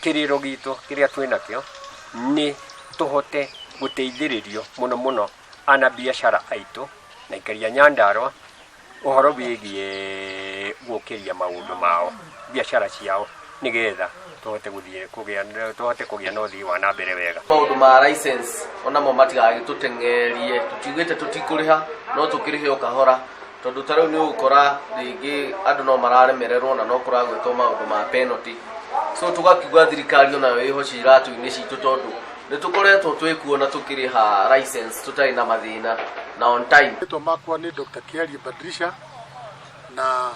Kĩrĩro gitũ kĩrĩa twĩ nakĩo nĩ tũhote gũteithĩrĩrio mũno mũno anabiacara aitũ na aikari a Nyandarua ũhoro wĩgiĩ gũkĩria maũndũ mao, biacara ciao nĩgetha tũhote gũthiĩ kũgĩa tũhote kũgĩa na ũthii wa na mbere wega. Maũndũ ma license onamo matigagĩtũteng'erie, tũtiugĩte tũtikũrĩha no tũkĩrĩhe o kahora, tondũ ta rĩu nĩ ũgũkora rĩngĩ andũ no mararemererwo na no kũragwĩtwo maũndũ ma penalty. So tũgakiuga thirikari onayo ĩhocie iratũ-inĩ citũ tondũ nĩ tũkoretwo twĩ kuo na tũkĩrĩha license tũtarĩ na mathĩna na on time. Rĩtwa makwa nĩ Dr. Kiarie Badrisha na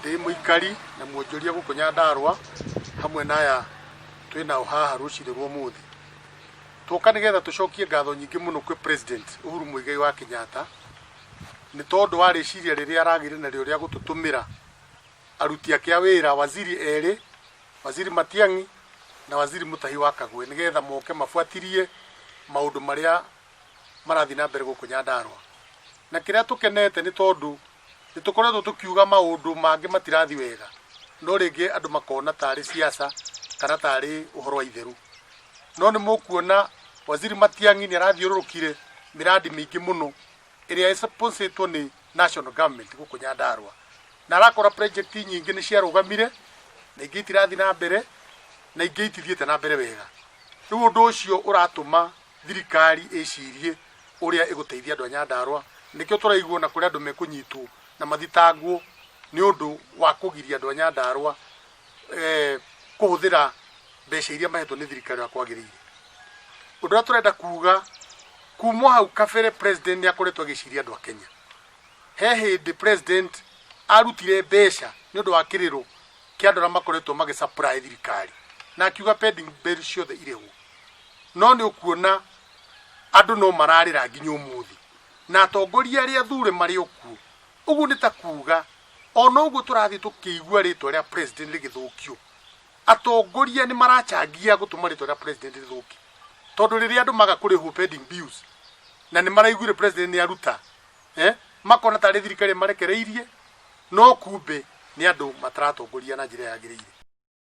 ndĩ mũikari na mwonjoria gũkũ Nyandarũa hamwe na aya twĩ nao haha rũcinĩ rwa ũmũthĩ. Twoka nĩgetha tũcokie ngatho nyingĩ mũno kwĩ President Uhuru Muigai wa Kenyatta nĩ tondũ wa rĩciria rĩrĩa aragĩire narĩo rĩa gũtũtũmĩra aruti ake a wĩra waziri erĩ, Waziri Matiang'i na Waziri Mutahi wa Kagwe nĩgetha moke mabuatirie maũndũ marĩa marathiĩ na mbere gũkũ Nyandarũa. Na kĩrĩa tũkenete nĩ tondũ nĩ tũkoretwo tũkiuga maũndũ mangĩ matirathiĩ wega, no rĩngĩ andũ makona tarĩ siasa kana tarĩ ũhoro wa itherũ. No nĩ mũkuona Waziri Matiang'i nĩ arathiũrũrũkire mĩrandi mĩingĩ mũno ĩrĩa ĩsponsetwo nĩ national government gũkũ Nyandarũa. Na arakora project nyingĩ nĩ ciarũgamire na ingĩ itirathiĩ na mbere na ingĩ itithiĩte na mbere wega. Rĩu ũndũ ũcio ũratũma thirikari ĩcirie ũrĩa ĩgũteithia andũ a Nyandarũa. Nĩkĩo tũraigua ona kũrĩ andũ mekũnyitwo na mathitangwo nĩ ũndũ wa kũgiria andũ a Nyandarũa eh, kũhũthĩra mbeca iria mahetwo nĩ thirikari ũrĩa kwagĩrĩire. Ũndũ ũrĩa tũrenda kuga kuma hau kabere president nĩ akoretwo agĩciria andũ a Kenya. He hĩndĩ president arutire mbeca nĩ ũndũ wa kĩrĩro kĩa andũ arĩa makoretwo magĩ supply thirikari na akiuga pending bill ciothe irĩhwo. No nĩ ũkuona andũ no mararĩra nginya ũmũthĩ na atongoria arĩa athure marĩ o kuo. Ũguo nĩ ta kuga ona ũguo tũrathiĩ tũkĩigua rĩtwa rĩa president rĩgĩthũkio, atongoria nĩ marachangia gũtũma rĩtwa rĩa president rĩthũke. Tondũ rĩrĩa andũ maga kũrĩhwo pending bills na nĩ maraiguire president nĩ aruta eh, makona tarĩ thirikari ĩmarekereirie no kumbe nĩ andũ mataratongoria na njĩra yagĩrĩire.